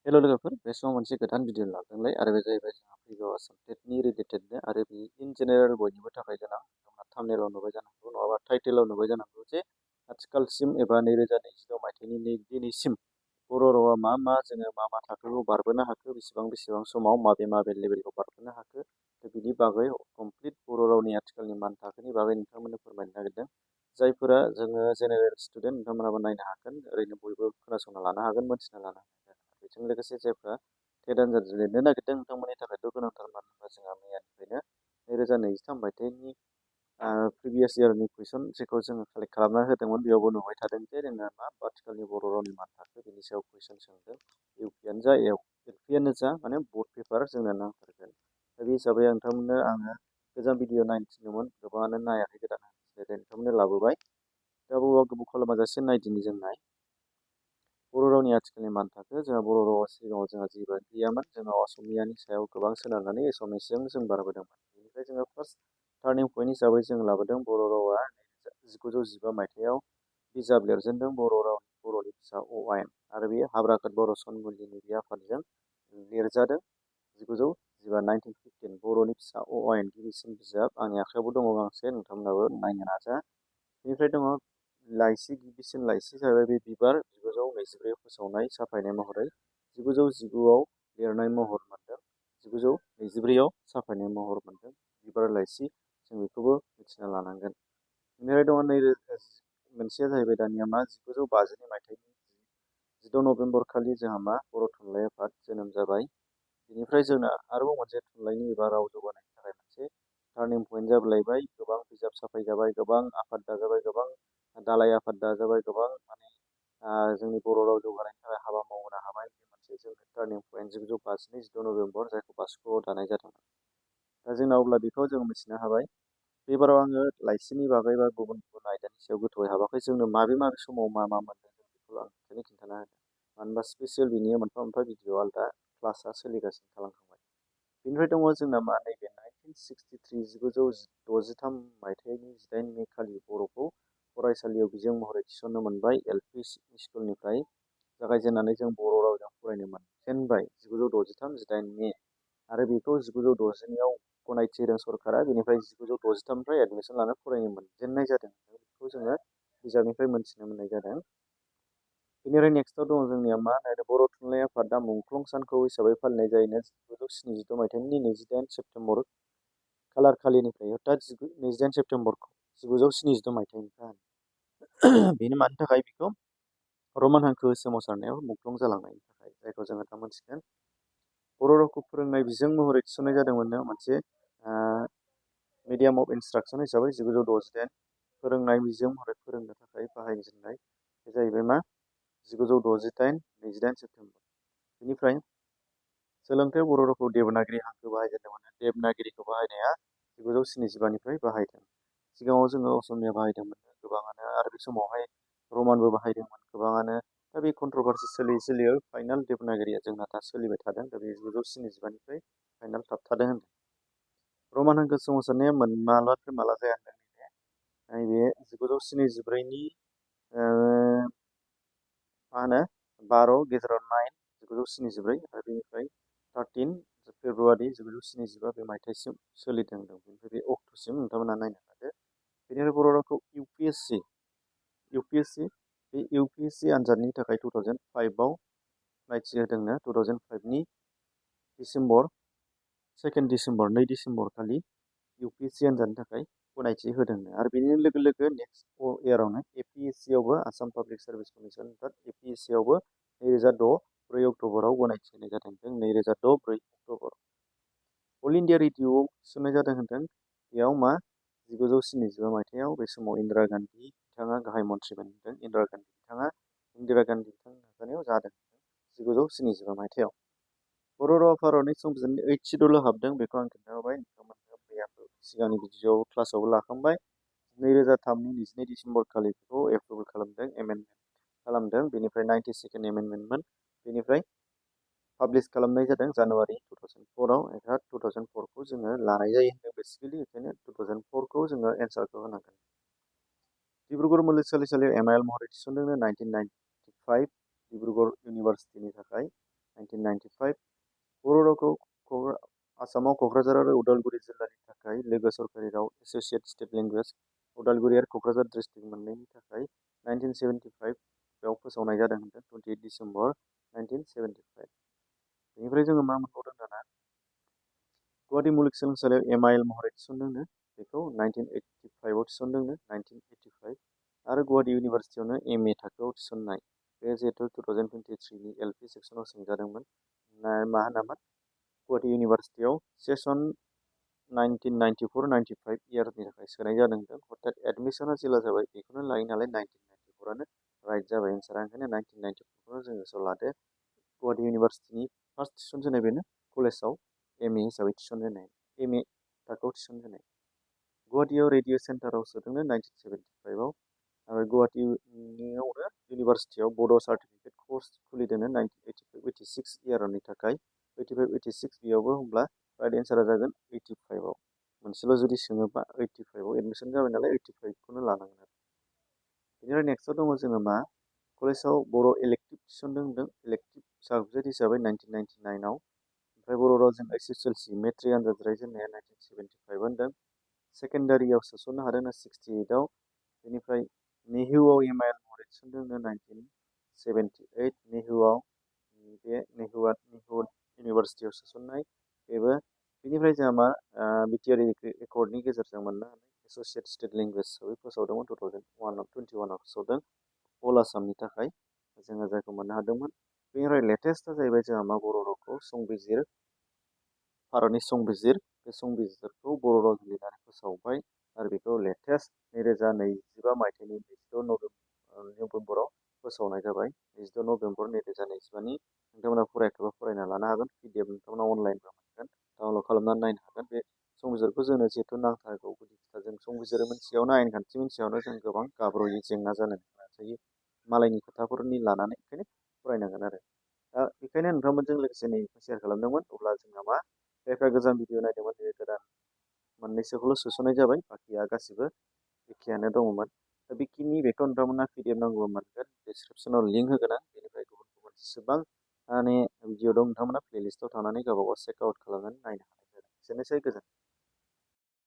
हेल' लोगोफोर बे समाव मोनसे गोदान भिडिअ लादोंलाय आरो बे जाहैबाय जोंहा फैगौ आसाम टेटनि रिलेटेडनो आरो बे इन जेनेरेल बयनिबो थाखाय गोनां नोंथांमोना थाम्बनेलाव नुबाय जानांगौ नङाबा टाइटेलाव नुबाय जानांगौ जे आथिखालसिम एबा 2026 मायथाइनि दिनैसिम बर' रावा मा जोङो मा थाखोखौ बारबोनो हाखो बेसेबां समाव माबे लेभेलखौ बारबोनो हाखो बिनि बागै कमप्लिट बर' रावनि आथिखालनि मान थाखोनि बागै नोंथांमोननो फोरमायनो नागिरदों जायफोरा जोङो जेनेरेल स्टुडेन्ट नोंथांमोनाबो नायनो हागोन ओरैनो बयबो खोनासंना लानो हागोन मोनथिना लानो हागोन बेजों लोगोसे जायफ्रा टेट आनजाद लिरनो नागिरदों नोंथांमोननि थाखायथ' गोनांथार मानो होनबा जोंहा मैयानिफ्रायनो 2023 मायथाइनि प्रिभियास इयारनि कुइसन जेखौ जोङो कालेक्ट खालामना होदोंमोन बेयावबो नुबाय थादों जे जोंना मा आथिखालनि बर' रावनि मान थाखो बेनि सायाव कुइसन सोंदों इउपिआनो जा एलपिआनो जा माने बर्ड पेपार जोंनो नांथारगोन दा बे हिसाबै नोंथांमोननो आङो गोजाम भिडिअ नायनो थिनदोंमोन गोबाङानो नायाखै गोदान नोंथांमोननो लाबोबाय दा गोबाव खालामाजासे नायदिनि जों बर' रावनि आथिखालनि मान थाखो जोंहा बर' रावा सिगाङाव जोंहा जेबो गैयामोन जोंनाव असमियानि सायाव गोबां सोनारनानै एसामिसजों जों बारबोदोंमोन बेनिफ्राय जोङो फार्स्ट टार्निं पइन्ट हिसाबै जों लाबोदों बर' रावा 1915 मायथाइयाव बिजाब लिरजेनदों बर'नि फिसा अ आयेन आरो बेयो हाब्राखात बर' सनमिलिनि बे आफादजों लिरजादों 1915 बर'नि फिसा अ आयेन गिबिसिन बिजाब आंनि आखायावबो दङ गांसे नोंथांमोनाबो नायनो नाजा बेनिफ्राय दङ लाइसि गिबिसिन लाइसि जाबाय बे बिबार 1924 फोसावनाय साफायनाय महरै 1919आव लिरनाय महर मोनदों 1924आव साफायनाय महर मोनदों बिबार लाइसि जों बेखौबो मिथिना लानांगोन बेनिफ्राय दङ मोनसेया जाहैबाय दानिया मा 1950 मायथाइनि 16 नभेम्बर खालि जोंहा मा बर' थुनलाइ आफाद जोनोम जाबाय बेनिफ्राय जोंना आरोबाव मोनसे थुनलाइनि एबा राव जौगानायनि थाखाय मोनसे टार्निं पइन्ट जालायबाय गोबां बिजाब साफायजाबाय गोबां आफाद दाजाबाय गोबां दालाय आफाद दाजाबाय गोबां माने जोंनि बर' राव जौगानायनि थाखाय हाबा मावनो हाबाय बे मोनसे जोंनि टार्निं पइन्ट 1950 16 नभेम्बर जायखौ बासुगावआव दानाय जादोंमोन दा जोंना अब्ला बेखौ जों मिथिनो हाबाय बेबाराव आङो लाइसिनि बागै बा गुबुन आयदानि सायाव गोथौयै हाबाखै जोंनो माबे समाव मा मोनदों जों बेखौ आं नोंथांनो खिन्थाना होदों मानो होनबा स्पेसियेल बिनि मोनफा भिडिअ आलदा क्लासआ सोलिगासिनो खालामखांबाय बेनिफ्राय दङ जोंना मा नैबे 1963 मायथाइनि 8 मे खालि बर'खौ फरायसालियाव बिजों महरै थिसननो मोनबाय एलपि स्कुलनिफ्राय जागायजेननानै जों बर' रावजों फरायनो मोनजेनबाय 1963 8 मे आरो बेखौ 1962आव गनायथि होदों सरकारा बेनिफ्राय 1963निफ्राय एडमिसन लानो फरायनो मोनजेननाय जादों बेखौ जोङो बिजाबनिफ्राय मोनथिनो मोननाय जादों बेनिफ्राय नेक्स्टआव दङ जोंनिया मा बर' थुनलाइ आफादा मुंख्लं सानखौ हिसाबै फालिनाय जायो 1976 मायथाइनि 28 सेप्तेम्बर खालार खालिनिफ्राय अर्थात 28 सेप्तेम्बरखौ 1976 मायथाइनिफ्राय बेनो मानि थाखाय बेखौ रमान हांखो सोमावसारनायाव मुंख्लं जालांनायनि थाखाय जायखौ जोङो दा मोनथिगोन बर' रावखौ फोरोंनाय बिजों महरै थिसननाय जादोंमोननो मोनसे मिडियाम अफ इन्सट्राक्सन हिसाबै 1968 फोरोंनाय बिजों महरै फोरोंनो थाखाय बाहायजेननाय बे जाहैबाय मा 1968 28 सेप्तेम्बर बेनिफ्राय सोलोंथायाव बर' रावखौ देबनागिरि हांखो बाहायजेनदोंमोन देबनागिरिखौ बाहायनाया 1975निफ्राय बाहायदों सिगाङाव जोङो असमिया बाहायदोंमोन गोबाङानो आरो बे समावहाय रमानबो बाहायदोंमोन गोबाङानो दा बे कन्ट्रभारसि सोलियै फाइनाल देबनागिरिया जोंना दा सोलिबाय थादों दा बे 1975निफ्राय फाइनाल थाबथादों होनदों रमान हांखो सोमावसारनाया माला जाया होनदों नैबे 1974नि मा होनो 12 गेजेराव 9 1974 आरो बेनिफ्राय 13 फेब्रुवारि 1975 बे मायथाइसिम सोलिदों बेनिफ्राय बे अक्ट'सिम नोंथांमोना नायनो हादो बेनिफ्राय बर' रावखौ इउपिएससि बे इउपिएससि आनजादनि थाखाय 2005आव नायथि होदोंनो 2005नि डिसेम्बर 2 डिसेम्बर खालि इउपिएससि आनजादनि थाखाय गनायथि होदोंनो आरो बेनि लोगो लोगो नेक्स्ट इयारावनो एपिएससियावबो आसाम पाब्लिक सार्भिस कमिसन एपिएससियावबो 2006 4 अक्ट'बराव गनायथि होनाय जादों 2006 4 अक्ट'बर अल इन्डिया रेडिअ'आव थिसननाय जादों होनदों बेयाव मा 1975 मायथाइयाव बे समाव इन्दिरा गान्धी बिथाङा गाहाय मन्थ्रिमोन होनदों इन्दिरा गान्धी बिथांनि नाजानायाव जादों 1975 मायथाइयाव बर' रावा भारतनि संबिजिरनि 8 शिड्युलाव हाबदों बेखौ आं खिन्थाबाय नोंथांमोननो मैयाबो सिगांनि भिडिअ क्लासावबो लाखांबाय 2003नि 22 डिसेम्बर खालि बेखौ एप्रुभेल खालामदों एमेन्डमेन्ट खालामदों बेनिफ्राय 92nd एमेन्डमेन्टमोन बेनिफ्राय पाब्लिश खालामनाय जादों जानुवारि 2004आव अर्थात 2004खौ जोङो लानाय जायो होनदों बेसिकेलि बेखायनो 2004खौ जोङो एन्सारखौ होनांगोन डिब्रुगड़ मुलुगसोलोंसालियाव एमआइएल महरै थिसनदों 1995 डिब्रुगड़ इउनिभार्सिटिनि थाखाय आसामाव क'क्राझार आरो उदालगुरि जिल्लानि थाखाय लोगो सरकारि राव एस'सिएट स्टेट लेंगुवेज उदालगुरि आरो क'क्राझार डिस्ट्रिक्ट मोननैनि थाखाय 1975 बेयाव फोसावनाय जादों होनदों 28 डिसेम्बर 1975 बेनिफ्राय जोङो मा मोनबावदों दाना गुवाहाटि मुलुगसोलोंसालियाव MIL महरै थिसनदोंनो बेखौ 1985 आव थिसनदोंनो 1985 आरो गुवाहाटि इउनिभारसिटियावनो MA थाखोआव थिसननाय बे जिहेतु 2023 नि LP सेक्सनाव सोंजादोंमोन मा होनामोन गुवाहाटि इउनिभारसिटियाव सेसन 1994-95 इयारनि थाखाय सोनाय जादों होनदों अर्थात एडमिसना जेला जाबाय बेखौनो लायो नालाय 1994आनो राइट जाबाय एन्सारा ओंखायनो 1994खौनो जों गोसोआव लादो गुवाहाटि इउनिभारसिटिनि फार्स्ट थिसनजेननाय बेनो कलेजाव MA हिसाबै थिसनजेननाय MA थाखोआव थिसनजेननाय गुवाहाटियाव रेडिअ सेन्टाराव सोदोंनो 1975आव आरो गुवाहाटिनियावनो इउनिभारसिटियाव बड' सार्टिफिकेट कर्स खुलिदोंनो 1985-86 इयारनि थाखाय 85-86 बेयावबो होमब्ला राइट एन्सारा जागोन 85आव मोनसेल' जुदि सोङोबा 85आव एडमिसन जाबाय नालाय 85खौनो लानांगोन आरो बेनिफ्राय नेक्स्टआव दङ जोङो मा कलेजाव बर' इलेक्टिभ थिसनदों होनदों इलेक्टिभ साबजेक्ट हिसाबै 1999आव ओमफ्राय बर' रावजों SSLC मेट्रिक आनजाद रायजेननाया 1975 होनदों सेकेन्डारियाव सोसननो हादोंनो 68आव बेनिफ्राय नेहुआव MIL महरै थिसनदोंनो 1978 नेहुआव बे नेहु इउनिभारसिटियाव सोसननाय बेबो बेनिफ्राय जोंहा मा बिटिआर एकर्डनि गेजेरजों मोननो हानाय एस'सिएट स्टेट लेंगुवेज हिसाबै फोसावदोंमोन 2021आव फोसावदों अल आसामनि थाखाय जोङो जायखौ मोननो हादोंमोन बेनिफ्राय लेटेस्टआ जाहैबाय जोंहा मा बर' रावखौ संबिजिर भारतनि संबिजिर बे संबिजिरखौ बर' रावजों लिरनानै फोसावबाय आरो बेखौ लेटेस्ट 2025 मायथाइनि 22 नभेम्बराव फोसावनाय जाबाय 22 नभेम्बर 2025नि नोंथांमोना फरायाखैबा फरायना लानो हागोन PDF नोंथांमोना अनलाइनबो मोनगोन डाउनलड खालामनानै नायनो हागोन बे संबिजिरखौ जोंनो जिहेथु नांथारगौ गुदि खोथा जों संबिजिर मोनसेयावनो आयेन खान्थि मोनसेयावनो जों गोबां गाब्र'यै जेंना जानो नाजायो मालायनि खोथाफोरनि लानानै ओंखायनो फरायनांगोन आरो दा बेखायनो नोंथांमोनजों लोगोसे नैबेखौ शेयार खालामदोंमोन अब्ला जोंहा मा जायफ्रा गोजाम भिडिअ नायदोंमोन बे गोदान मोननैसोखौल' सोसननाय जाबाय बाखिया गासिबो एखेयानो दङमोन दा बेखौ नोंथांमोना PDF नांगौबा मोनगोन डिसक्रिपसनाव लिंक होगोन आं बेनिफ्राय गुबुन गुबुन जेसेबां माने भिडिअ दं नोंथांमोना प्लेलिस्टआव थांनानै गावबा गाव चेक आउट खालामनानै नायनो हानाय जागोन एसेनोसै गोजोन्थों